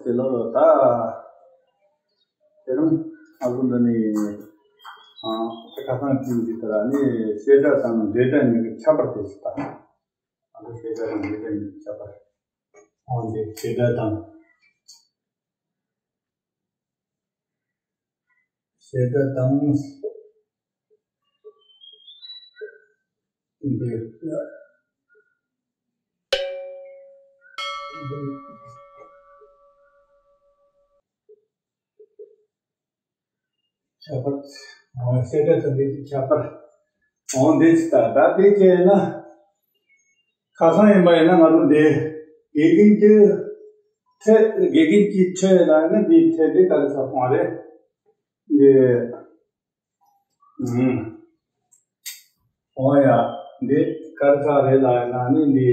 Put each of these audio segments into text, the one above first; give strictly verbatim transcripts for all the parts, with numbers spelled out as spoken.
དེ་ལ་ད་དེ་རིང་ང་ཚོ་འདི་ནས་ཨ་ཁ་སང་དུས་འདི་ལྟར་ནི་བྱེད་སྒྲ་དང་འབྲེལ་སྒྲ་གཉིས་ཀྱི་ཁྱད་པར་དེ་ཞིག་དང་། ང་ཚོ་བྱེད་སྒྲ་དང་འབྲེལ་སྒྲ་གཉིས་ཀྱི་ཁྱད་པར། འོན་ཏེ་བྱེད་སྒྲ་དང་། བྱེད་སྒྲ་དང་། འདི། ཁྱད་པར། འོ་བྱེད་སྒྲ་དང་འདི་གི་ཁྱད་པར། འོ་འདི་ཅི་ལྟར་ད་དེ་བྱས་ན། ཁ་སང་ཡིན་པ་ཡིན་ན་ང་ཚོ་འདི་དགེ་རྒན་གྱི་ཕྲད། དགེ་རྒན་གྱི་ཕྲད་ལ་ནི་འདིའི་ཕྲད་འདི་ག་རེ་ཟེར་སོང་བ་རེད། འདི་ཨུམ། འོ་ཡ། འདི་ག་རེ་ཟེར་རེད་ལ་ཡིན་ན་ནི་འདི་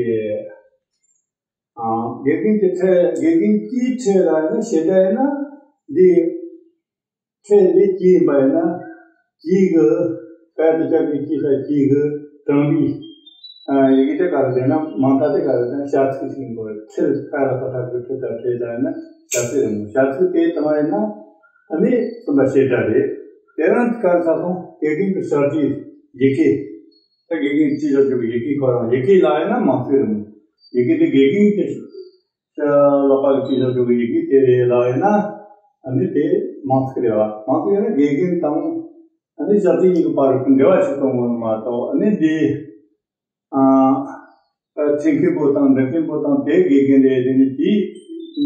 ཨ་དགེ་རྒན་གྱི་ཕྲད། དགེ་རྒན་གྱི་ཕྲད་ལ་ནི་བྱེད་སྒྲ་ཡིན་ན་འདི། ཕྲད་འདི་གྱི་ཡིན་པ་ཡིན་ན། གྱི་གི། ཀ་དེ་ཀ་གི་གྱི་ས་གྱི་གི། གྲངས་རིག་ཨ་ཡི་གེ་དེ་ག་རེ་ཟེར་ན། མ་མཐའ་དེ་ག་རེ་ཟེར་ན་བྱ་ཚིག་ཅིག་ཡིན་དགོས། ཕྲད་ཀ་ར་ཏ་ཐ་གི་ཕྲད་དང་བྲེ་ད་ཡིན་ན་བྱ་ཚིག་རེད་མོ། བྱ་ཚིག་དེ་བཏང་བ་ཡིན་ན་ཨ་ནི་གསུམ་པ་བྱེད་སྒྲ་རེད། དེ་རང་ག་རེ་ཆགས་སོང་། དགེ་རྒན་གྱི་བྱ་བྲིས་ཡི་གེ། ད་དགེ་རྒན་བྲིས་བཞག་རྒྱུ་གི་ཡི་གེ་ཁོ་རང་ཡི་གེ་ལ་ཡིན་ན་མང་ཚིག་རེད་མོ། ཡི་གེ་དེ་དགེ་རྒན་གྱི་ཀློག་པ་གི་ཅི་ཞིག་འགྲོ་གི་ཡི་གེ་དེ་རེད་ལ་ཡིན་ན། ཨ་ནི་དེ་མང་ཚིག་རེད་བ། མང་ཚིག་ཡིན་ན་དགེ་རྒན་དང་ཨ་ནི་ཞབས་ཕྱི་གཉིས་ཀྱི་བར་གྱི་འབྲེལ་བ་ཞིག་གཏོང་དགོས་ནི་མ་གཏོགས། ཨ་ནི་འདི་ཨ་འཁྲིད་མཁན་པོ་དང་འབྲི་མཁན་པོ་དང་དེ་དགེ་རྒན་རེད། དེ་ནི་དེའི་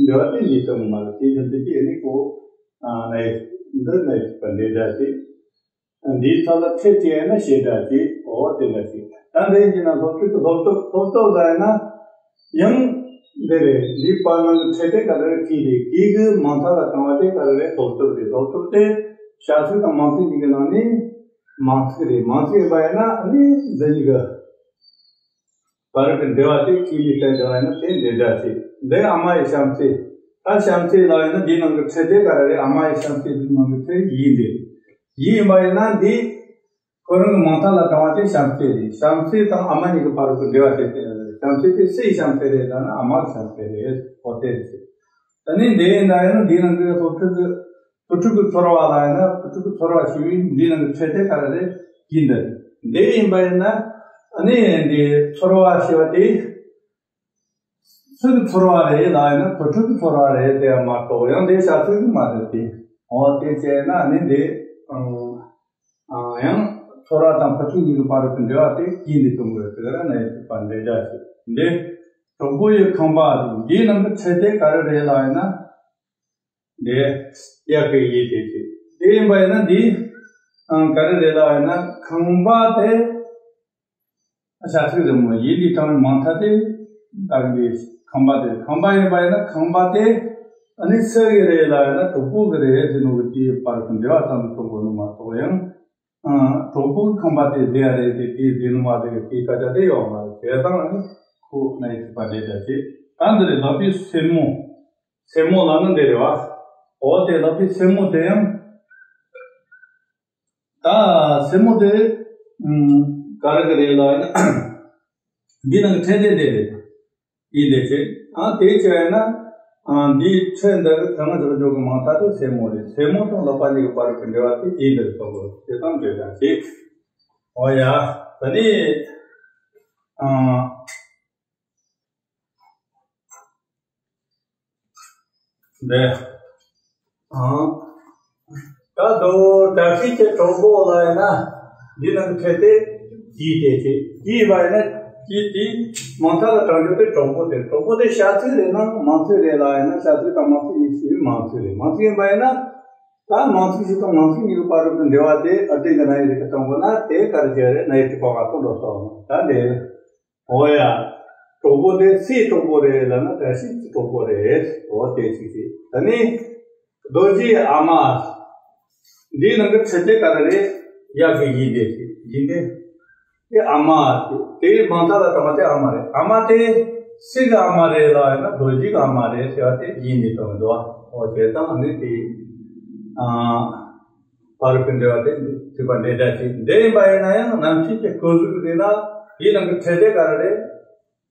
འབྲེལ་བ་དེ་འདི་གཏོང་གི་མ་རེད། དེ་བཞིན་དུ་དེ་ནི་ཁོ་ཨ་ནི་འདི་ནི་འབྲེལ་སྒྲ་ཞིག་འདིའི་ཚབ་ལ་ཕྲད་ཅིག་ཡིན་ན་བྱེད་སྒྲ་ཅིག་འོ་དེ་འདྲ་ཅིག་ད་འདི་ཡིན་གྱི་ན་སློབ་ཁྲིད་ཀྱི་སློབ་སྟོབས། སློབ་སྟོབས་ལ་ཡིན་ན་ཡང་འདི་རེད། འདིའི་བར་སྣང་གི་ཕྲད་དེ་ག་རེ་རེད། གི་རེད། གི་གི་མ་མཐའ་ལ་དྲངས་པ་དེ་ག་རེ་རེད། སློབ་སྟོབས་རེད། སློབ་སྟོབས་དེ་བྱ་ཚིག་དང་མང་ཚིག་གཉིས་ཀྱི་ནང་ནས་མང་ཚིག་རེད། མང་ཚིག་ཡིན་པ་ཡིན་ན་ཨ་ནི་འདི་གཉིས་ཀྱི་བར་གྱི་འབྲེལ་བ་དེ་གི་ལས་བསྟན་བྱ་བ་ཡིན་ན་དེ་འབྲེལ་སྒྲ་ཅིག་འདི་ཨ་མ་ཡི་བྱམས་བརྩེ། ད་བྱམས་བརྩེ་ལ་ཡིན་ན་འདིའི་ནང་གི་ཕྲད་དེ་ག་རེ་རེད། ཨ་མ་ཡི་བྱམས་བརྩེ་འདིའི་ནང་གི་ཕྲད་ཡི་འདི། ཡི་ཡིན་པ་ཡིན་ན་འདི་ཁོ་རང་གི་མ་མཐའ་ལ་དྲངས་པ་དེ་བྱམས་བརྩེ་རེད། བྱམས་བརྩེ་དང་ཨ་མ་གཉིས་ཀྱི་བར་གྱི་འབྲེལ་བ་དེ་དེ་རེད། བྱམས་བརྩེ་དེ་སུའི་བྱམས་བརྩེ་རེད་ལབ་ན་ཨ་མ་གི་བྱམས་བརྩེ་རེད། འོ་དེ་རེད། ད་ནི་འདི་ཡིན་ན་ཡང་འདིའི་ནང་གི་སློབ་ཕྲུག་གི་བུ་ཕྲུག་གི་ཚོར་བ་ལ་ཡིན་ན་བུ་ཕྲུག་གི་ཚོར་བ་ཞུ་བའི་འདིའི་ནང་གི་ཕྲད་དེ་ག་རེ་རེད། གི་འདི་རེད། འདི་ཡིན་པ་ཡིན་ན་ཨ་ནི་འདི་ཚོར་བ་ཞེས་པ་དེ། སུ་གི་ཚོར་བ་རེད་ལབ་ཡིན་ན་བུ་ཕྲུག་གི་ཚོར་བ་རེད་དེ་མ་གཏོགས་ཡང་དེ་བྱ་ཚིག་གི་མ་རེད་དེ། འོ་དེ་བྱས་ན་ནི་འདི་ཨང་ཨང་ཡང་ཚོར་བ་དང་བུ་ཕྲུག་གཉིས་ཀྱི་བར་གྱི་འབྲེལ་བ་དེ་གི་འདི་གཏོང་དགོས། དེ་ག་ར་ན་ཡི་གེ་པ་འབྲེལ་སྒྲ་ཞིག་འདི་གྲོགས་པོ་ཡི་ཁང་པ་དེ་འདིའི་ནང་གི་ཕྲད་དེ་ག་རེ་རེད་ལབ་ཡིན་ན། འདི་ཡ་གི་ཡི་དེ་ཅིག་དེ་ཡིན་པ་ཡིན་ན་འདི་ཨང་ག་རེ་རེད་ལབ་ཡིན་ན་ཁང་པ་དེ། བྱ་ཚིག་རེད་མོ། ཡི་ལས་དྲངས་པའི་མ་མཐའ་དེ་ད་གི་ཁང་པ་དེ། ཁང་པ་ཡིན་པ་ཡིན་ན་ཁང་པ་དེ་ཨ་ནི་སུ་གི་རེད་ལབ་ཡིན་ན་གྲོགས་པོ་གི་རེད་ཟེར་ནོ་གི་དེའི་བར་གྱི་འབྲེལ་བ་ཙམ་དུ་གཏོང་དགོས་ནོ་མ་གཏོགས་ཡང་ཨ་གྲོགས་པོ་གི་ཁང་པ་དེ་ཟེར་ཡ་རེད་དེ་དེ་ཟེར་ནོ་མ་ཟེར་གི་དེའི་སྐད་ཆ་དེ་ཡོད་མ་རེད། བྱས་ཙང་ཨ་ནི་ཁོ་ན་ཡི་གེ་པ་འབྲེལ་སྒྲ་བྱེད། ད་འདི་རེད། ལག་པའི་སེན་མོ། སེན་མོ་ལབ་ན་འདི་རེད་བ། འོ་དེ་ལག་པའི་སེན་མོ་དེ་ཡང་། ད་སེན་མོ་དེ་ཨུམ་ག་རེ་ག་རེ་ལབ་ན་འདི་ནང་གི་ཕྲད་དེ་འདི་རེད། ཡིན་དེ་བྱེད། ཨ་དེ་བྱས་ན་ཨ་འདིའི་ཕྲད་འདི་གི་གང་ཟག་འཇོག་གི་མ་མཐའ་དེ་སེན་མོ་རེད། སེན་མོ་དང་ལག་པ་གཉིས་ཀྱི་བར་གྱི་འབྲེལ་བ་དེ་ཡིན་འདིར་གཏོང་དགོས། དེ་དང་འབྲེལ་སྒྲ་བྱེད། འོ་ཡ། ད་ནི་ཨ། འདི། ཨང་། ད་དོ་བཀྲ་ཤིས་ཀྱི་གྲོགས་པོ་ལ་ཡིན་ན། འདི་ནང་གི་ཕྲད་དེ་གི་དེ་བྱེད། གི་བ་ཡིན་ན་གི་དེ་མ་མཐའ་ལ་དྲངས་རྒྱུ་དེ་གྲོགས་པོ་དེ། གྲོགས་པོ་དེ་བྱ་ཚིག་རེད་ནམ་མང་ཚིག་རེད་ལབ་ཡིན་ན། བྱ་ཚིག་དང་མང་ཚིག་གཉིས་ཀྱི་མང་ཚིག་རེད། མང་ཚིག་ཡིན་པ་ཡིན་ན། ད་མང་ཚིག་ཞིག་དང་མང་ཚིག་གཉིས་ཀྱི་བར་དུ་འབྲེལ་བ་དེ་ཨ་དེ་གི་ན་ཡི་གེ་གཏོང་དགོས་ན་དེ་ག་རེ་བྱས་རེད། ན་ཡི་གེ་པ་བ་གཏོང་འགྲོ་སོང་། ད་འདི། འོ་ཡ། གྲོགས་པོ་དེ་སུའི་གྲོགས་པོ་རེད་ལབ་ན་བཀྲ་ཤིས་ཀྱི་གྲོགས་པོ་རེད། འོ་དེ་ཅིག་གིས་ད་ནི་རྡོ་རྗེའི་ཨ་མ། འདིའི་ནང་གི་ཕྲད་དེ་ག་རེ་རེད། ཡ་གི་ཡི་དེ་ཅིག་ཡིན་ཏེ། དེ་ཨ་མ་དེ་དེའི་མ་མཐའ་ལ་དྲངས་པ་དེ་ཨ་མ་རེད། ཨ་མ་དེ་སུ་གི་ཨ་མ་རེད་ལབ་ཡིན་ན་རྡོ་རྗེ་གི་ཨ་མ་རེད་ཟེར་བ་དེ་ཡིན་ནི་དང་འདུག་འོ་བྱས་ཙང་ནི་དེ་ཨ། བར་གྱི་འབྲེལ་བ་དེ་ཐུབ་པ་འབྲེལ་སྒྲ་ཅིག་འདི་ཡིན་པ་ཡིན་ན་ཡང་ནམ་ཕྱེད་ཀྱི་སྐོར་ཟུར་ཟེར་ན་དེའི་ནང་གི་ཕྲད་དེ་ག་རེ་རེད།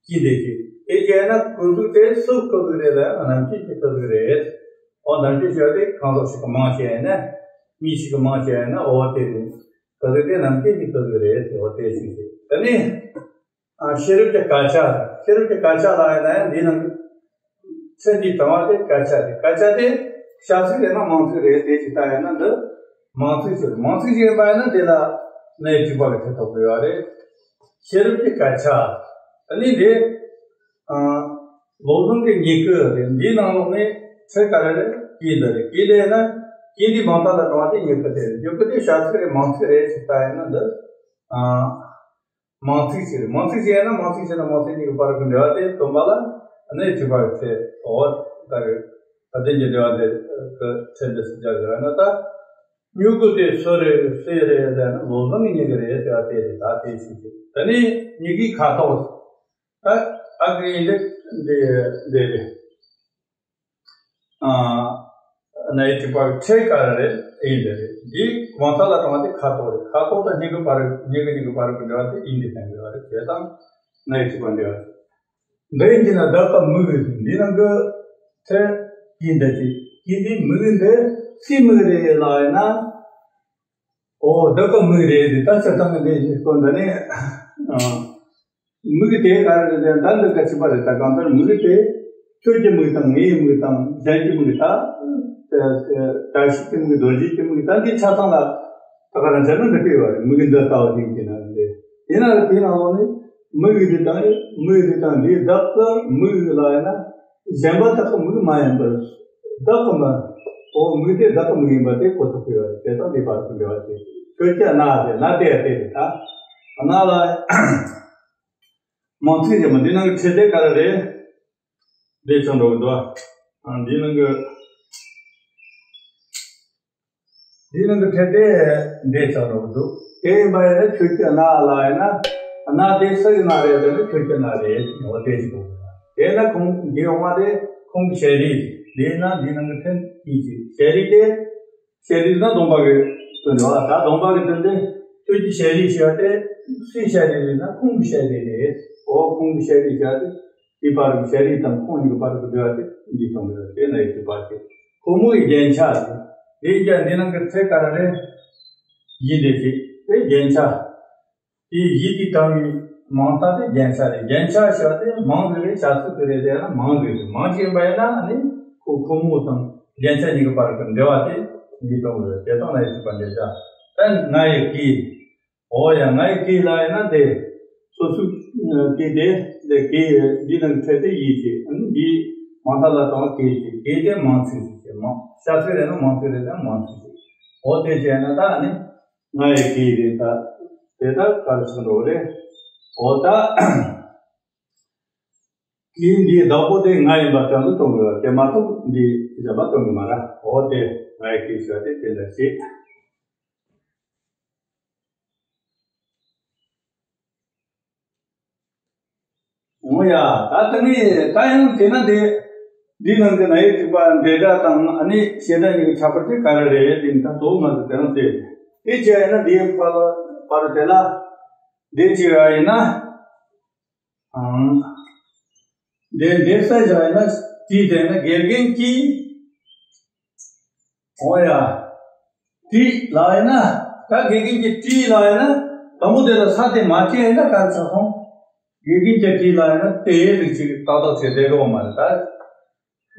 གི་འདི་ཅིག་དེ་བྱས་ན་སྐུ་གཟུགས་དེ་སུ་སྐུ་གཟུགས་རེད་ལབ་ན་རྣམ་མཁྱེན་གྱི་སྐུ་གཟུགས་རེད། འོ་རྣམ་མཁྱེན་ཞེས་པ་དེ་གང་ཟག་ཞིག་གི་མིང་བྱས་ན། མི་ཞིག་གི་མིང་བྱས་ན་འོ་དེ་རེད། སྐུ་གཟུགས་དེ་རྣམ་མཁྱེན་གྱི་སྐུ་གཟུགས་རེད་ཟེར་བ་དེ་ཞིག་རེད། དེ་ནས། ཨ། ཤེས་རབ་ཀྱི་དཀར་ཆག་ཤེས་རབ་ཀྱི་དཀར་ཆག་ལ་ཡིན་ན་ཡང་འདི་ནང་གི་ཚེ་འདིའི་དང་བ་དེ་དཀར་ཆག་རེད། དཀར་ཆག་དེ་བྱ་ཚིག་རེད་ན་མིང་ཚིག་རེད། དེ་ཅིག་ལྟ་ཡིན་ན་འདི་མིང་ཚིག་ཟེར། མིང་ཚིག་ཅིག་ཡིན་པ་ཡིན་ན་དེ་ལ་གནས་དྲུག་པ་གི་ཁྲིད་ཐོབ་དགོས་པ་རེད། ཤེས་རབ་ཀྱི་དཀར་ཆག་ཨ་ནི་འདི། ཨ། བློ་བཟང་གི་སྙིང་ཁུ་རེད། འདིའི་ནང་ལོགས་ནས་ཚེ་ག་རེ་རེད། གོས་འདི་རེད། གོས་འདི་ཡིན་ན་གོས་འདི་མིང་མཐའ་ལ་དྲངས་པ་དེ་སྙིང་ཁུ་དེ་རེད། སྙིང་ཁུ་དེ་བྱ་ཚིག་རེད་མིང་ཚིག་རེད་ཅིག་ལྟ་ཡིན་ན་འདི། ཨ། མིང་ཚིག་ཅིག་རེད། མིང་ཚིག་ཅིག་ཡིན་ན་མིང་ཚིག་ཅིག་དང་མིང་ཚིག་གཉིས་ཀྱི་བར་གྱི་འབྲེལ་བ་དེ་སྟོན་པ་ལ་གནས་དྲུག་པ་གི་ཚེ་འོ་ད་གི་ད་ལྟའི་གི་འབྲེལ་བ་དེ་གི་ཚེ་འདི་སུ་སྦྱར་དགོས་ན། ད་སྙིང་ཁུ་དེ་སུ་རེད་སུ་རེད་ཟེར་ན་བློ་བཟང་གི་སྙིང་ཁུ་རེད་ཟེར་བ་དེ་རེད། ད་དེ་ཞིག་རེད། ད་ནི་སྙིང་ཁུའི་ཁ་དོག་ད་ཨ་ཀི་ཨིན་ལེགས་འདི་འདི་རེད། ཨ། གནས་དྲུག་པ་གི་ཚེ་ག་རེ་རེད། ཨེ་འདི་རེད། འདི་མིང་མཐའ་ལ་དྲངས་པ་དེ་ཁ་དོག་རེད། ཁ་དོག་དང་སྙིང་ཁུ་བར་སྙིང་ཁུ་གཉིས་ཀྱི་བར་གྱི་འབྲེལ་བ་དེ་ཨེ་འདི་བསྟན་དགོས་པ་རེད། དེ་དང་གནས་དྲུག་པ་འབྲེལ་བ་རེད། འདི་ཡིན་གྱི་ན་བདག་གི་མིག་གི་འདི་ནང་གི་ཚེ་གོས་འདི་ཅིག་གོས་འདི་མིག་འདི་སུའི་མིག་རེད་ལབ་ཡིན་ན། ཨོ་བདག་གི་མིག་རེད་དེ་ད་སྤྱིར་བཏང་གི་འདི་ཞིག་གོ་འདི་ནས། ཨ། མིག་དེ་ག་རེ་རེད་ཟེར་ན་ད་འདི་ག་ཅི་པ་རེད། ད་གང་ལྟར་མིག་དེ་ཁྱོད་ཀྱི་མིག་དང་ངའི་མིག་དང་གཞན་གྱི་མིག་ད་བཀྲ་ཤིས་ཀྱི་མིག་རྡོ་རྗེ་གི་མིག་ད་འདི་ཆ་ཚང་ལ་ད་ག་རང་བྱས་ན་འདི་སྐྱེ་བ་རེད། མིག་འདི་ལྟ་བ་ཡིན་གྱི་ན་རེད། ཡིན་ན་རེད། དེ་ནང་ལོགས་ནས་མིག་འདི་དང་མིག་འདི་དང་འདི་བདག་གི་མིག་ལ་ཡིན་ན་གཞན་པ་དག་གི་མིག་མ་ཡིན་པར་བདག་གི་མིག་ཨོ་མིག་དེ་བདག་གི་མིག་ཡིན་པ་དེ་གོ་ཐུབ་ཀྱི་ཡོད་རེད། དེ་དང་དེ་བར་དུ་འབྲེལ་བ་བྱེད། ཁྱོད་ཀྱི་སྣ་དེ་སྣ་དེ་ཡང་དེ་རེད། ད་སྣ་ལ་མིང་ཚིག་ཅིག་མ་འདི་ནང་གི་ཚེ་དེ་ག་རེ་རེད། འདི་ཆགས་འགྲོ་གི་འདུག་ཨ། འདི་ནང་གི་འདི་ནང་གི་ཚེ་དེ་འདི་ཆགས་འགྲོ་གི་འདུག་དེ་ཡིན་པ་ཡིན་ན་ཁྱོད་ཀྱི་སྣ་ལ་ཡིན་ན་སྣ་དེ་སུ་ཡི་སྣ་རེད་ཟེར་ན་ཁྱོད་ཀྱི་སྣ་རེད། འོ་དེ་ཞིག་གོ་དགོས། དེ་ན་ཁོང་འདི་འོ་མ་དེ་ཁོང་གི་ཞལ་རས་རེད། དེ་ན་འདི་ནང་གི་ཚེ་གཉིས་ཀྱི་ཞལ་རས་དེ། ཞལ་རས་ན་སྡོམ་པ་གི་དོན་དུ་ཨ། ད་སྡོམ་པ་གི་དོན་དུ་ཁྱོད་ཀྱི་ཞལ་རས་ཞེས་པ་དེ་སུའི་ཞལ་རས་རེད་ན་ཁོང་གི་ཞལ་རས་རེད། འོ་ཁོང་གི་ཞལ་རས་ཞེས་པ་དེ་དེའི་བར་གྱི་ཞལ་རས་དང་ཁོང་གཉིས་ཀྱི་བར་གྱི་འབྲེལ་བ་དེ་འདི་གཏོང་གི་རེད། དེ་ན་ཡི་གེ་པ་ཞིག་ཁོ་མོ་ཡི་རྒྱན་ཆ་རེད། དེ་ཀྱང་འདི་ནང་གི་ཚེ་ག་རེ་རེད། ཡིན་དེ་ཅིག་དེ་རྒྱན་ཆ། དེའི་ཡིད་ཀྱིས་དྲངས་པའི་མིང་མཐའ་དེ་རྒྱན་ཆ་རེད། རྒྱན་ཆ་ཞེས་པ་དེ་མིང་ཟིག་རེད། བྱ་ཚིག་ཟིག་རེད། དེ་ཡང་མིང་ཟིག་རེད། མིང་ཅིག་ཡིན་པ་ཡིན་ན་ནི་ཁོ་ཁོ་མོ་དང་རྒྱན་ཆ་གཉིས་ཀྱི་བར་གྱི་འབྲེལ་བ་དེ་འདི་གཏོང་དགོས། དེ་དང་ན་ཡི་གེ་པ་འབྲེལ་བྱ། ད་ང་ཡི་གོས། འོ་ཡ་ང་ཡི་གོས་ལ་ཡིན་ན་དེ་སོ་སོའི་གོས་དེ་དེ་གོས་འདི་ནང་ཚེ་དེ་ཡིད་ཀྱི་ཨ་ནི་འདིའི་མིང་མཐའ་ལ་དྲངས་གོས་ཀྱི་གོས་དེ་མིང་ཚིག་ཅིག་གི་མིང་བྱ་ཚིག་རེད་ན་མིང་ཚིག་རེད་ན་མིང་ཚིག་ཅིག་འོ་དེ་བྱས་ན་ད་ཨ་ནི། ང་ཡི་གོས་རེད། ད་དེ་ད་ག་རེ་ཟེར་འགྲོ་རེད། འོ་ད་གོས་འདིའི་བདག་པོ་དེ་ང་ཡིན་པ་དོན་དུ་གཏོང་དགོས་པ་དེ་མ་གཏོགས་འདི་གཞན་པ་གཏོང་གི་མ་རེད། འོ་དེ་ང་ཡི་གོས་ཟེར་བ་དེ་དེ་འདྲ་ཞིག་འོ་ཡ། ད་དེ་ནི་ད་ཡང་དེ་ན་དེ་འདི་ནང་གི་ན་ཡི་གེ་པ་འབྲེལ་སྒྲ་དང་ཨ་ནི་བྱེད་སྒྲ་གཉིས་ཀྱི་ཁྱད་པར་དེ་ག་རེ་རེད། དེ་ནི་ད་གཙོ་བོ་ང་ཚོ་དེ་རང་དེ་དེ་བྱས་ན་དེའི་བར་བར་དེ་ལ་འདི་བྱས་པ་ཡིན་ན། ཨང་། འདི་འདི་ས་བཞག་ཡིན་ན་དེའི་དེ་ན་དགེ་རྒན་གྱིས། འོ་ཡ། དྲིས་ལ་ཡིན་ན། ད་དགེ་རྒན་གྱིས་དྲིས་ལ་ཡིན་ན། དང་པོ་དེ་ལ་ས་དེ་མ་བཅད་ཡིན་ན་ག་རེ་ཆགས་སོང་། དགེ་རྒན་གྱིས་དྲིས་ལ་ཡིན་ན་དེ་རིགས་ཅིག་ཏག་ཏག་བྱས་བསྡད་དགོས་མ་རེད་ད།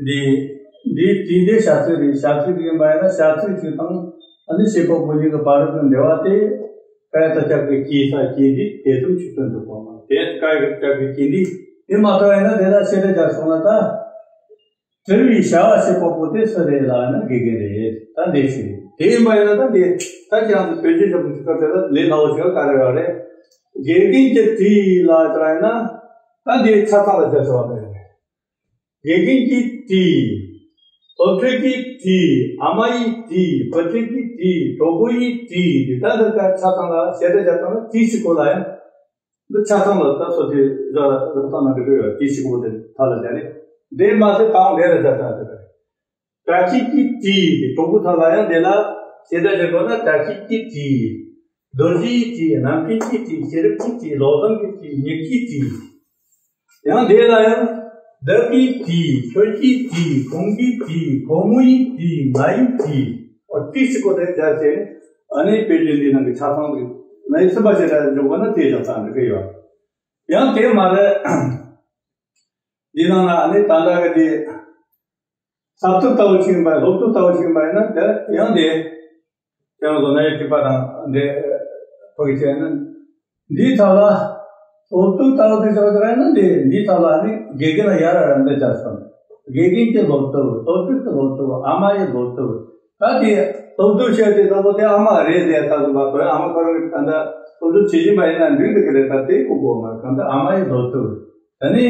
འདི། འདི་དྲིས་འདི་བྱ་ཚིག་རེད། བྱ་ཚིག་ཡིན་པ་ཡིན་ན་བྱ་ཚིག་ཅིག་དང་ཨ་ནི་བྱེད་པ་པོ་གཉིས་ཀྱི་བར་དུ་འབྲེལ་བ་དེ། ཀ་ཡ་ཏ་ཅ་གི་གི་ས་གི་འདི་དེ་ཙམ་ཞིག་སྟོན་ཐུབ་པ་མ་རེད། དེ་ཀ་ཡ་ཏ་ཅ་གི་གི་འདི་དེ་མ་གཏོགས་ཡིན་ན་དེ་ལ་བྱེད་སྒྲ་སྦྱར་སོང་ན་ད། དྲི་བའི་བྱ་བ་བྱེད་པ་པོ་དེ་སུ་རེད་ལབ་ན་དགེ་རྒན་རེད། ད་འདི་ཞིག་རེད། དེ་ཡིན་པ་ཡིན་ན་ད་འདི་ད་ཅི་ཡང་དུ་བོད་ཆོས་ཞབས་ཀྱི་ཚིག་ཁ་དེ་ལ་ལས་སླ་བོ་ཞིག་ག་རེ་ཡོད་རེད། དགེ་རྒན་གྱིས་དྲིས་ལ་ཟེར་བ་ཡིན་ན་ད་འདི་ཆ་ཚང་ལ་སྦྱར་ཆོག་པ་རེད། དགེ་རྒན་གྱིས་དྲིས། སློབ་ཕྲུག་གིས་དྲིས། ཨ་མ་ཡིས་དྲིས། བུ་ཕྲུག་གིས་དྲིས། གྲོགས་པོ་ཡིས་དྲིས། འདི་ད་འདི་ལྟར་ཆ་ཚང་ལ་བྱེད་སྒྲ་སྦྱར་སྟངས་ལ་དྲིས་ཞིག་གོ་ལ་ཡང་། འདི་ཆ་ཚང་ལ་ད་སོ་སོའི་ར་ར་ཏང་ནང་གི་རེ་བ་དེ་ཞིག་པོ་དེ་ཐ་ལ་བྱ་རེད། འདི་མ་ཟད་དང་འདི་ར་བྱ་ས་དེ་རེད། བཀྲ་ཤིས་ཀྱིས་དྲིས། གྲོགས་པོ་ཐ་ལ་ཡང་འདི་ལ་བྱེད་སྒྲ་བྱེད་དགོས་ན་བཀྲ་ཤིས་ཀྱིས་དྲིས། རྡོ་རྗེ་ཡིས་དྲིས། རྣམ་མཁྱེན་གྱིས་དྲིས། ཤེས་རབ་ཀྱིས་དྲིས། བློ་བཟང་གིས་དྲིས། མྱུ་གུས་དྲིས། ཡང་དེ་ལ་ཡང་བདག་གི་དྲིས། ཁྱོད་ཀྱི་དྲིས། ཁོང་གི་དྲིས། ཁོ་མོ་ཡི་དྲིས། ང་ཡི་དྲིས། ཨོ་དྲིས་གཅིག་པོ་དེ་སྦྱར་བྱས་ནས་ཨ་ནི་དཔེ་རྒྱན་འདི་ནང་གི་ཆ་ཚང་གི་ནའི་སེམས་པ་ཞེ་དྲག་འཇོག་པ་ན་དེ་ཞག་ཙམ་འགྲིག་གི་ཡོད། ཡང་དེ་མ་རེད། འདི་ནང་ན་ཨ་ནི་ད་ལྟ་གི་འདི་ས་བཏུད་ལྟ་བུ་ཞིག་ཡིན་པ་ཡིན། སློབ་བཏུད་ལྟ་བུ་ཞིག་ཡིན་པ་ཡིན་ན་དེ་ཡང་དེ་དེ་ཡང་བཟོ་ནའི་དྲི་བ་དང་འདི་ཕོག་གི་བྱས་ན་འདིའི་ཐོག་ལ་སློབ་བཏུད་ལྟ་བུ་དེ་ཞག་ཙམ་ཡིན་ན་འདི་འདིའི་ཐོག་ལ་ཨ་ནི་དགེ་རྒན་ལ་ཡར་ར་འདི་བྱ་སོང་། དགེ་རྒན་གྱི་སློབ་བཏུད། སློབ་ཕྲུག་གི་སློབ་བཏུད། ཨ་མ་ཡི་སློབ་བཏུད། ད་དེ་སློབ་བཏུད་བྱས་ཏེ་ལྟ་བུ་དེ་ཨ་མ་རེད་ཟེར་ཐག་ཏུ་བབས་པས། ཨ་མ་ཁོ་རང་གིས་ད་ལྟ་སློབ་བཏུད་བྱེད་བཞིན་པ་ཡིན་ན་འགྲིག་འདུག་གི་རེད། ད་དེ་གོ་དགོས་མ་རེད། གང་ལྟར་ཨ་མ་ཡི་སློབ་བཏུད། ད་ནི་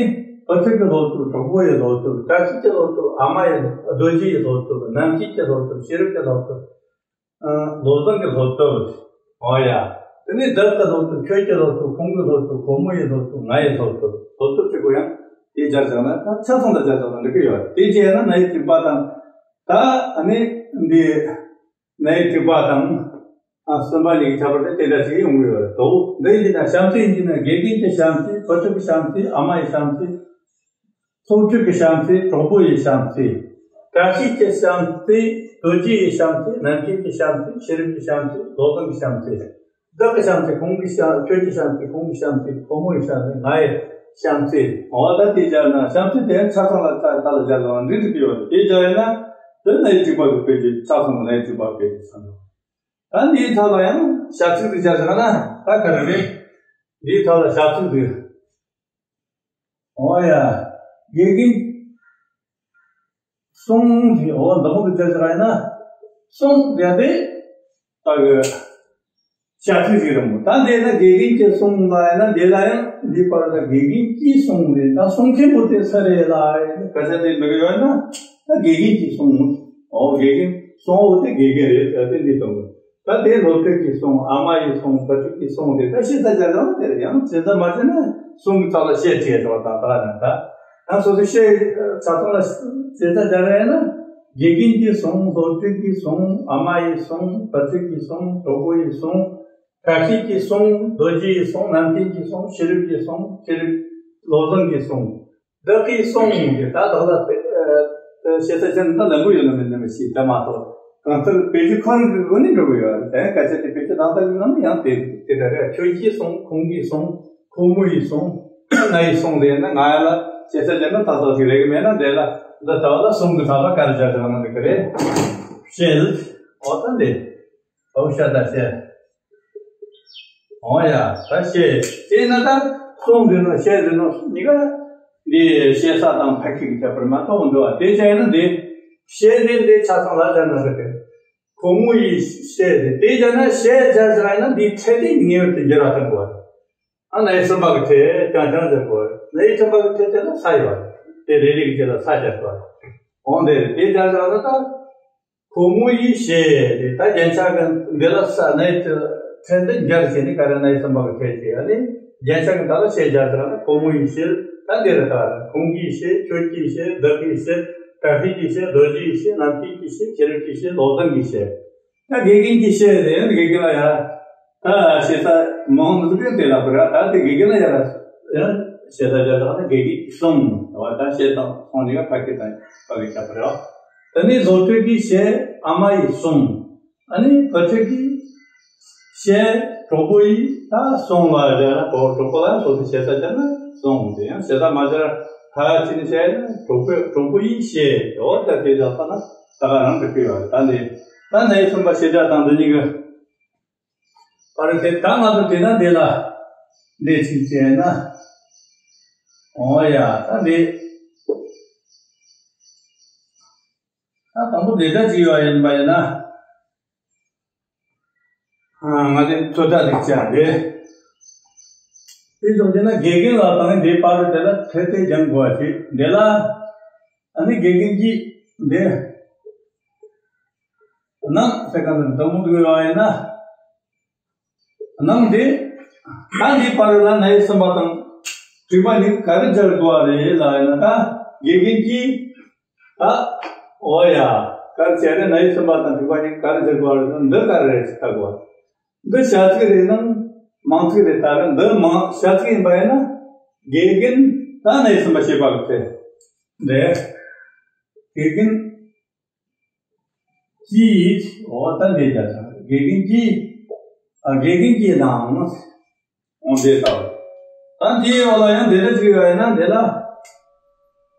བུ་ཕྲུག་གི་སློབ་བཏུད། གྲོགས་པོ་ཡི་སློབ་བཏུད། བཀྲ་ཤིས་ཀྱི་སློབ་བཏུད། ཨ་མ་ཡི་རྡོ་རྗེ་ཡི་སློབ་བཏུད། རྣམ་མཁྱེན་གྱི་སློབ་བཏུད། ཤེས་རབ་ཀྱི་སློབ་བཏུད། ཨ་བློ་བཟང་གི་སློབ་བཏུད། འོ་ཡ། དེ་ནས་བདག་གི་སློབ་བཏུད། ཁྱོད་ཀྱི་སློབ་བཏུད། ཁོང་གི་སློབ་བཏུད། ཁོ་མོ་ཡི་སློབ་བཏུད། ང་ཡི་སློབ་བཏུད། སློབ་བཏུད་གཅིག་པོ་ཡང་དེ་སྦྱར་བཞག་ན་ད་ཆ་ཚང་ལ་སྦྱར་བཞག་ན་འགྲིག་གི་ཡོད། དེ་བྱས་ན་ནའི་དྲི་བ་དང་། ད་ཨ་ནི་འདི་ནའི་དྲི་བ་དང་ཨ་གསུམ་པ་གཉིས་ཀྱི་ཁྱད་པར་དེ་དེ་འདྲ་ཞིག་ཡོང་གི་ཡོད་རེད་དོ། འདི་ཡིན་ན་བྱམས་བརྩེ་ཡིན་གྱི་ན་དགེ་རྒན་གྱི་བྱམས་བརྩེ། བུ་ཕྲུག་གི་བྱམས་བརྩེ། ཨ་མ་ཡི་བྱམས་བརྩེ། སློབ་ཕྲུག་གི་བྱམས་བརྩེ། གྲོགས་པོ་ཡི་བྱམས་བརྩེ། བཀྲ་ཤིས་ཀྱི་བྱམས་བརྩེ། རྡོ་རྗེ་ཡི་བྱམས་བརྩེ། རྣམ་མཁྱེན་གྱི་བྱམས་བརྩེ། ཤེས་རབ་ཀྱི་བྱམས་བརྩེ། བློ་བཟང་གི་བྱམས་བརྩེ། བདག་གི་བྱམས་བརྩེ། ཁོང་གི་བྱམས། ཁྱོད་ཀྱི་བྱམས་བརྩེ། ཁོང་གི་བྱམས་བརྩེ། ཁོ་མོ་ཡི་བྱམས་བརྩེ། ང་ཡི་བྱམས་བརྩེ། འོ་ད་དེ་སྦྱར་ན་བྱམས་བརྩེ་དེ་ཆ་ཚང་ལ་ད་ལ་སྦྱར་ལ་འགྲིག་འགྲིག་གི་ཡོད། དེ་སྦྱར་ཡོད་ན་དེ་ནའི་དྲི་བ་གི་དཔེ་དེ་ཆ་ཚང་གི་ནའི་དྲི་བ་དཔེ་དེ་ཚང་འདུག་ད་འདིའི་ཐོག་ལ་ཡང་བྱ་ཚིག་དེ་སྦྱར་བཞག་ན་ད་ག་རེ་རེད། འདིའི་ཐོག་ལ་བྱ་ཚིག་དེ། འོ་ཡ། དགེ་རྒན་གསུང་གི། འོ་འདི་མོ་གི་བྱ་བྱ་ཡིན་ན་གསུང་དེ་དེ་ད་གི་བྱ་ཚིག་ཅིག་རེད་མོ། ད་འདི་ན་དགེ་རྒན་གྱིས་གསུངས་ལ་ཡིན་ན་འདི་ལ་ཡང་འདི་པར་ལ་དགེ་རྒན་གྱིས་གསུངས་རེད། ད་གསུང་མཁན་པོ་དེ་སུ་རེད་ལ་ཡིན་ན་སྐད་ཆ་དེ་འདི་གི་ཡོད་ན་ད་དགེ་རྒན་གྱིས་གསུངས། འོ་དགེ་རྒན་གསུང་བོ་དེ་དགེ་རྒན་རེད་ཟེར་ཏེ་འདི་གསུངས། ད་དེ་སློབ་ཕྲུག་གིས་གསུངས། ཨ་མ་ཡིས་གསུངས། བུ་ཕྲུག་གིས་གསུངས་ཏེ་ད་ཤེས་བྱ་སྦྱར་ན་དེ་རེད། ཡང་ཤེས་བྱ་མ་བྱས་ན་གསུང་གི་ཚབ་ལ་ཤེས་བྱས་འགྲོ་བ་དང་ད་ན་ད་ཡང་སོ་སོ་ཤེས་ཆ་ཚང་ལ་ཤེས་བྱ་སྦྱར་ཡིན་ན་དགེ་རྒན་གྱིས་གསུངས། སློབ་ཕྲུག་གིས་གསུངས། ཨ་མ་ཡིས་གསུངས། བུ་ཕྲུག་གིས་གསུངས། གྲོགས་པོ་ཡིས་གསུངས། བཀྲ་ཤིས་ཀྱིས་གསུངས། རྡོ་རྗེ་ཡིས་གསུངས། རྣམ་མཁྱེན་གྱིས་གསུངས། ཤེས་རབ་ཀྱིས་གསུངས། ཤེས་རབ་བློ་བཟང་གིས་གསུངས། བདག་གིས་གསུངས་ཏེ་ད་བདག་ལ་དཔེ་ཨ་ཞེ་ས་ཅན་ད་ལེན་གོ་ཡོད་ན་མེད་ན་མི་ཤེས་ད་མ་གཏོགས་གང་ལྟར་བེད་སྤྱོད་ཁོ་རང་གི་སྒོ་ནས་འགྲོ་གི་ཡོད་རེད། དེ་སྐད་ཆ་དེ་བེད་སྤྱོད་བཏང་ཐབས་ཀྱི་ངང་ནས་ཡང་དེ་དེ་ལྟར་རེད། ཁྱོད་ཀྱིས་གསུངས། ཁོང་གིས་གསུངས། ཁོ་མོ་ཡིས་གསུངས། ང་ཡིས་གསུངས་ཟེར་ན་ང་ཡ་ལ་ཞེ་ས་ཅན་ན་ད་གཏོགས་ཤིག་རེད་གི་མེད་ན་དེ་ལ་འདི་ལྟ་བ་ལ་གསུང་གི་ཐོག་ལ་ག་རེ་བྱ་བྱ་ན་འདི་གི་རེད། ཤེས། འོ་ད་འདི། ཨོ་ཤ་ད་ཤེས། འོ་ཡ་ད་ཤེས། དེས་ན་ད་གསུང་ཟེར་ནོ་ཤེས་ཟེར་ནོ་གཉིས་ཀ་འདི་ཤེས་ས་དང་ཕ་གི་གི་ཁྱད་པར་མ་གཏོགས་མི་འདུག་བ། དེ་བྱས་ན་འདི་ཤེས་ནི་འདི་ཆ་ཚང་ལ་སྦྱར་ན་འགྲིག་གི། ཁོ་མོ་ཡིས་ཤེས་ཟེར་དེ་བྱས་ན་ཤེས་སྦྱར་སྦྱར་ཡིན་ན་འདིའི་ཕྲད་དེ་ངེས་པར་དུ་འགྱུར་བ་གཏོང་དགོས་བ། ཨ་ནའི་གསུམ་པ་གི་ཕྲད་རྐྱང་རྐྱང་སྦྱར་དགོས་བ། ནའི་གསུམ་པ་གི་ཕྲད་དེ་ལ་ས་ཡོད་བ། དེ་རེ་རེ་གི་རྗེས་ལ་ས་སྦྱར་དགོས་བ། འོང་དེ་རེད། དེ་སྦྱར་སྦྱར་ན་ད། ཁོ་མོ་ཡིས་ཤེས་ཏེ་ད་རྒྱན་ཆ་གི་འདི་ལ་ས་ནའི་ཕྲད་འདི་འགྱུར་བྱས་ནས་ག་རེ་ནའི་གསུམ་པ་གི་ཕྲད་ཅིག་ཨ་ནི་རྒྱན་ཆ་གི་ད་ལ་ཤེས་སྦྱར་ཟེར་ན་ཁོ་མོ་ཡིས་ཤེས། ད་འདི་རེད། ད་ཁོང་གིས་ཤེས། ཁྱོད་ཀྱིས་ཤེས། བདག་གིས་ཤེས། བཀྲ་ཤིས་ཀྱིས་ཤེས། རྡོ་རྗེ་ཡིས་ཤེས། རྣམ་མཁྱེན་གྱིས་ཤེས། ཤེས་རབ་ཀྱིས་ཤེས། བློ་བཟང་གིས་ཤེས། ད་དགེ་རྒན་གྱིས་ཤེས་ཟེར་ཡང་དགེ་རྒན་ལ་ཡ། ད་ཞེ་ས་མང་མི་འདུག་གི་དེ་ལ་བུ་ར་ད་དེ་དགེ་རྒན་ལ་ཡ་ར། ཡང་ཞེ་ས་བྱ་དག་ནི་དགེ་རྒན་གྱིས་གསུངས། བ་ད་ཞེ་དང་སོང་ནི་ག་ཕ་གི་དང་ཕ་གི་ཁྱད་པར་རེད། ད་ནི་སློབ་ཕྲུག་གིས་ཤེས། ཨ་མ་ཡིས་གསུངས། ཨ་ནི་བུ་ཕྲུག་གིས་ཤེས། གྲོགས་པོ་ཡིས་ད་གསུངས་ལ་བྱ་ན་གྲོགས་གྲོགས་པོ་ལ་སོ་སོ་ཞེ་ས་བྱ་ན་གསུངས། དེ་ཡང་ཞེ་ས་མ་བྱ་ཕ་ཕྱི་ནི་བཤད་ན་གྲོགས་པོ་གྲོགས་པོ་ཡིས་ཤེས། འོ་ད་དེ་ད་ལྟ་ན་ད་ག་རང་གི་སྤེལ་བ་ད་འདི་ད་ནའི་གསུམ་པ་ཤེས་བྱ་དང་འདི་གཉིས་ཀྱི། པར་དེ་ད་ང་ཚོ་དེ་ན་འདི་ལ་འདི་ཅིག་བྱས་ན། འོ་ཡ་ད་འདི་ད་དང་པོ་འདི་འདྲ་ཅིག་ཡོད་ཡིན་པ་ཡིན་ན། ང་འདི་ཚོད་ལྟ་ཅིག་བྱས་འདི། དེ་ཙམ་བྱས་ན་དགེ་རྒན་ལ་དང་འདི་པར་དེ་ལ་ཐད་དེ་སྦྱང་དགོས་པ་ཅིག་འདི་ལ། ཨ་ནི་དགེ་རྒན་གྱིས་འདི། ནང་ཟེར་ག་འདི་དང་པོ་འདི་ཡོད་ཡིན་ན། ནང་དེ། ད་འདི་པར་ལ་ནའི་གསུམ་པ་དང་། དྲི་བ་ནི་ག་རེ་སྦྱར་དགོས་རེད་ལ་ཡིན་ན་ད། དགེ་རྒན་གྱིས། ད། འོ་ཡ། ག་རེ་བྱས་རེད། ནའི་གསུམ་པ་དང་དྲི་བ་ནི་ག་རེ་སྦྱར་དགོས་རེད། འདི་ག་རེ་རེད་ཅེས་ལྟ་དགོས། འདི་བྱ་ཚིག་རེད་ནམ། མང་ཚིག་རེད། ད་རེད་འདི་མང་བྱ་ཚིག་ཡིན་པ་ཡིན་ན། དགེ་རྒན། ད་ནས་གསུམ་པ་བཤད་པ་གི་དེ། འདི། དགེ་རྒན་གྱིས། འོ་ད་འདི་རྒྱག་ཚར། དགེ་རྒན་གྱིས། ཨ། དགེ་རྒན་གྱིས་ནའང་། འོ་འདི་ལྟ་བུ། ད་འདིའི་འོག་ལ་ཡང་འདི་འདྲ་ཅིག་ཡོད་ཡིན་ན་འདི་ལ།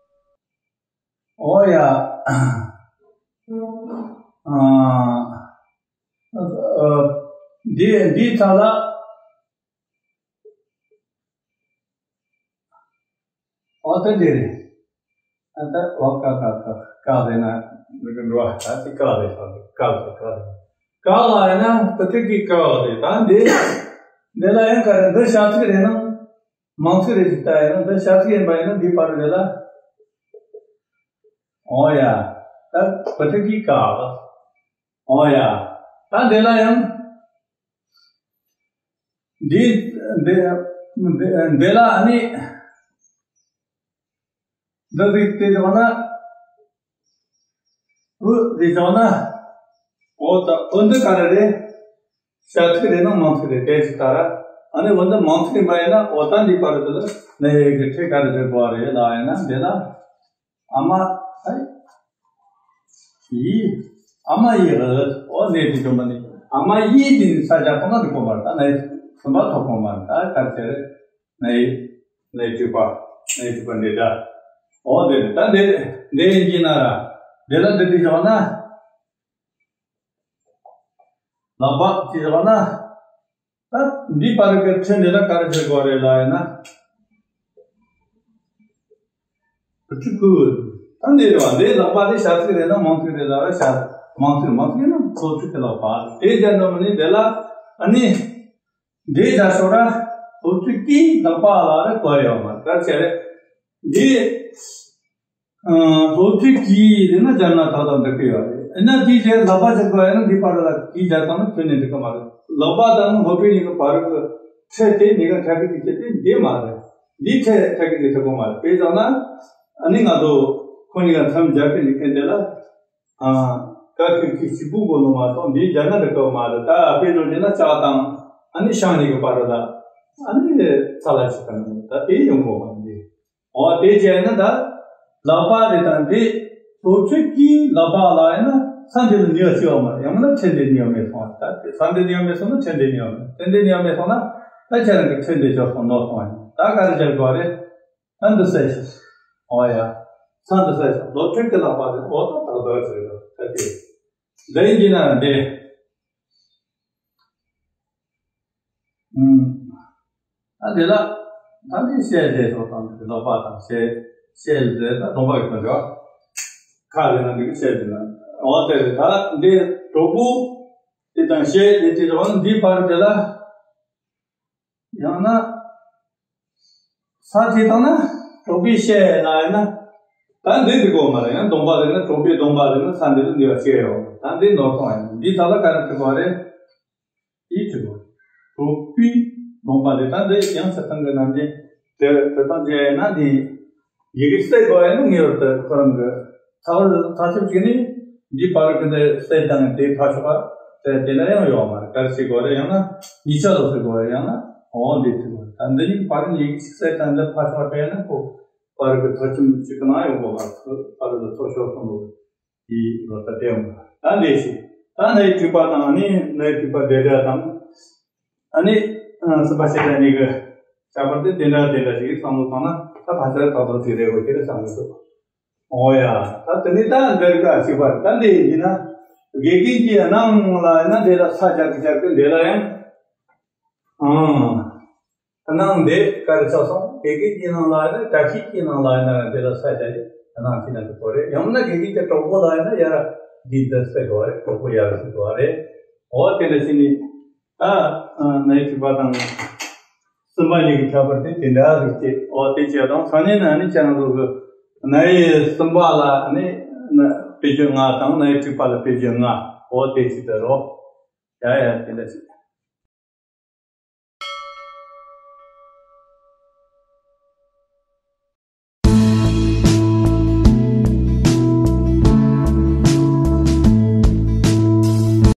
འོ་ཡ། ཨ། ཨ། འདི་འདིའི་ཚབ་ལ། འོ་ད་འདི་རེད། ཨ་ད་འོ་ཀ་ཀ་ཀ་ཀ་རེད་ན། འདི་གི་འགྲོ་བ་ད་དེ་ཀ་རེད། ད་དེ་ཀ་རེད། ཀ་རེད། ཀ་ལ་ཡིན་ན་ད་དེ་གི་ཀ་རེད། ད་འདི་འདི་ལ་ཡང་ཀ་རེད། འདི་བྱ་ཚིག་རེད་ན། མང་ཚིག་རེད་ཅེས་བལྟས་ཡིན་ན། འདི་བྱ་ཚིག་ཡིན་པ་ཡིན་ན་འདི་བར་རེད་ལ། འོ་ཡ། ད་ད་དེ་གི་ཀ་རེད། འོ་ཡ། ད་འདི་ལ་ཡང་། འདི་འདི་འདི་འདི་ལ་ཨ་ནི། འདི་རིགས་དེ་བྱུང་ན། འུ་རིགས་བྱུང་ན། འོ་ད་འུ་འདི་ག་རེ་རེད། བྱ་ཚིག་རེད་ན་མང་ཚིག་རེད། དེ་ཅིག་ལྟར། ཨ་ནི་འུ་འདི་མང་ཚིག་མ་ཡིན་ན། འོ་ད་འདི་བར་དུ་ནས་ཀྱི་ཕྲད་ག་རེ་འཇོག་དགོས་རེད་ལབ་ཡིན་ན། འདི་ལ། ཨ་མ། ཨ། ཡི། ཨ་མ་ཡི་རེད། འོ་ནས་དེ་བྱུང་བ་ནི། ཨ་མ་ཡི་དེ་ནི་ས་ཆ་ཁོ་ན་དེ་གོ་མ་རེད། ད་ནས་གསུམ་པ་ཐོག་གོ་མ་རེད། ད་ག་རེ་བྱས་རེད། ནས་ནས་དྲུག་པ། ནས་དྲུག་པ་འདི་འདྲ། འོ་འདི་རེད། ད་འདི་འདི་ཡིན་གྱི་ན་ར། འདི་ལ་འདི་དེ་བྱུང་ན། ལག་པ་དེ་བྱུང་ན། ད་འདི་བར་གྱི་ཕྲད་འདི་ལ་ག་རེ་བྱེད་དགོས་རེད་ལབ་ཡིན་ན། ཨུ་ཚུགས་ཀུ། ད་འདི་རེད་བ། འདི་ལག་པ་དེ་བྱ་ཚིག་རེད་ན་མང་ཚིག་རེད་ལ། བྱ། མང་ཚིག་མང་ཚིག་ཡིན་ན་སློབ་ཕྲུག་གི་ལག་པ། དེ་རྒྱག་འགྲོ་མི་ནི་འདི་ལ། ཨ་ནི། འདི་བྱ་ཤོག་ར། སློབ་ཕྲུག་གི་ལག་པ་ལ་རེ་བཀོད་ཡོད་མ་རེད། ག་རེ་བྱས་རེད། འདི། ཨ། སློབ་ཕྲུག་གི་རེད་ན་སྦྱར་ན་ཏག་ཏག་འགྲིག་གི་ཡོད་རེད། ཨ་ནི་དེའི་རྗེས་ལག་པ་ཅིག་དགོས་ཡོད་ན་འདི་བར་ལ་གི་སྦྱར་བཏང་ན་ཁྱོན་ནས་འགྲིག་གི་མ་རེད། ལག་པ་དང་སློབ་ཕྲུག་གཉིས་ཀྱི་བར་གྱི་ཕྲད་དེ་གཉིས་ཀ་ཕྲད་གི་ཅིག་དེ་འདི་མ་རེད། འདི་ཕྲད་ཕྲད་གི་ཅིག་ཐུབ་གི་མ་རེད། དཔེ་བཞག་ན། ཨ་ནི་ང་ཚོ་ཁོ་གཉིས་ཀ་མཚམས་སྦྱར་གི་ནི་ཁྱོན་དེ་ལ། ཨ། ཀ་ཁི་གི་གཅིག་པུ་དགོས་ནོ་མ་གཏོགས་འདི་སྦྱར་ན་འགྲིག་གི་མ་རེད། ད་དཔེ་བཞག་ན་ལྕགས་དང་ཨ་ནི་ཤང་གཉིས་ཀྱི་བར་ལ། ཨ་ནི་ཚ་ལ་ཅིག་དང་ད་དེ་ཡོང་གི་མ་རེད། འདི། འོ་དེ་བྱས་ན་ད། ལག་པ་རེད། ད་འདི་སློབ་ཕྲུག་གི་ལག་པ་ལ་ཡིན་ན་ས་འདི་ལ་ནུས་པ་ཅིག་ཡོད་མ་རེད། ཡང་ན་ཕྲད་འདི་ནུས་པ་མེད་སོང་བ། ད་ས་འདི་ནུས་པ་མེད་སོང་ན་ཕྲད་འདི་ནུས་པ་མེད། ཕྲད་འདི་ནུས་པ་མེད་སོང་ན་ད་ཁྱེད་རང་གི་ཕྲད་འདི་ཅོག་སོང་ནོར་སོང་བ་ཡིན། ད་ག་རེ་བྱེད་དགོས་རེད། ད་འདི་བསལ་ཤོག་འོ་ཡ། ས་འདི་བསལ་ཤོག་སློབ་ཕྲུག་གི་ལག་པ་དེ། འོ་ད་ཏག་ཏག་རེད། ད་དེ། འདི་ཡིན་གྱི་ན་འདི། ཨུམ། ད་དེ་ལ། ད་འདི་བཤད་བྱས་སོགས་དང་། འདི་ལོག་པ་དང་བཤད། བཤད་ཟེར་ད་སྡོམ་པ་གི་དོན་འགྲོ། ཁ་ལས་ན་འདི་གི་བཤད་ཟེར་ན། འོ་དེ་རེད། ད་འདི་གྲོགས་པོ་དེ་དང་བཤད་དེ་དེ་རེད་བ། འདི་བར་དེ་ལ། ཡང་ན། ས་དེ་དང་ན་གྲོགས་པོས་བཤད་ལ་ཡིན་ན། ད་འདི་འགྲིག་གོ་མ་རེད། ཡང་སྡོམ་པ་རེད་ན། གྲོགས་པོའི་སྡོམ་པ་རེད་ན་ས་འདི་ལ་ནུས་པ་ཅིག་ཡོད། ད་འདི་ནོར་སོང་ཡིན། འདི་ད་ལ་ག་རེ་འགྲིག་གོ་རེད། ཡིད་དྲི་བ། གྲོགས་པོའི་སྡོམ་པ་རེད། ད་འདི་ཡང་ཆ་ཚང་གི་རྣམ་འགྲེལ་དེ་དེ་དང་བཅས་ན་འདི་ཡི་གེ་གསལ་དགོས་ཡིན་ན། ངེས་པར་དུ་ཁོ་རང་གི་ཐག་ཐག་ཆོད་ཅིག་ནི་འདི་བར་གི་འདི་གསལ་དང་དེ་ཕར་ཕྱོགས་པ་དེ་དེ་ན་ཡང་ཡོད་མ་རེད། ག་རེ་བྱེད་དགོས་རེད། ཡང་ན་ཉིས་ཆ་ལོ་ཟེར་དགོས་རེད། ཡང་ན་འོ་འདི་ཟེར་དགོས་རེད། ད་འདི་གཉིས་བར་ཡི་གེ་གསལ་དང་འདི་ཕར་ཕྱོགས་པ་དེ་ན་ཁོ་བར་གི་ཐག་ཆོད་ཅིག་གི་ནང་ཡོང་དགོས་མ་རེད། བར་གི་ཐག་ཆོད་སོང་ལོ། དེའི་ལོ་ཟླ་དེ་ཡོང་། ད་འདི་ཞིག་ད་ནའི་དྲུག་པ་དང་། ཨ་ནི་ནའི་དྲུག་པ་འདི་འདྲ་དང་། ཨ་ནི་གསུམ་པ་བཤད་གྲྭ་གཉིས་ཀྱི་ཁྱད་པར་དེ་དེ་འདྲ་དེ་འདྲ་ཞིག་བསམ་བློ་བཏང་ན། ད་ཕལ་ཆེར་ཏག་ཏག་ཅིག་རེད་འོ་ཁྱེད་རང་བསམ་གྱི་འདུག་འོ་ཡ། ད་དེ་ནི་ད་འདི་རིགས་གཅིག་པ་རེད། ད་འདི་ཡིན་ན་དགེ་རྒན་གྱི་གནང་ལ་ཡིན་ན་འདི་ལ་ས་རྒྱག་གི་རྒྱག་གི་འདི་ལ་ཡང་། ཨང་། གནང་འདི་ག་རེ་ཆགས་སོང་། དགེ་རྒན་གྱི་ནང་ལ་ཡིན་ན། གྲྭ་ཤག་གི་ནང་ལ་ཡིན་ན། དེ་ལ་ས་ཆ་ཡི་གནང་ཅི་ན་དེ་གོ་རེད། ཡང་ན་དགེ་རྒན་གྱི་གྲོགས་པོ་ལ་ཡིན་ན་ཡར་འདི་འདི་ཟེར་དགོས་རེད། གྲོགས་པོ་ཡར་ཟེར་དགོས་རེད། འོ་དེ་འདྲ་བྱས་ནས་ད་ནའི་དྲུག་པ་དང་གསུམ་པ་གཉིས་ཀྱི་ཁྱད་པར་དེ་དེ་འདྲ་རེད་ཅེས། འོ་དེ་བྱས་དང་སང་ཉིན་ནས་ནི་ཁྱེད་རང་ཚོ་གི་ནའི་གསུམ་པ་ལ་ནི་དཔེ་བརྗོད་ལྔ་དང་ནའི་དྲུག་པ་ལ་དཔེ་བརྗོད་ལྔ། འོ་དེ་ཅི་ཟེར་རོ། ཡ་ཡ་དེ་འདྲ་ཞིག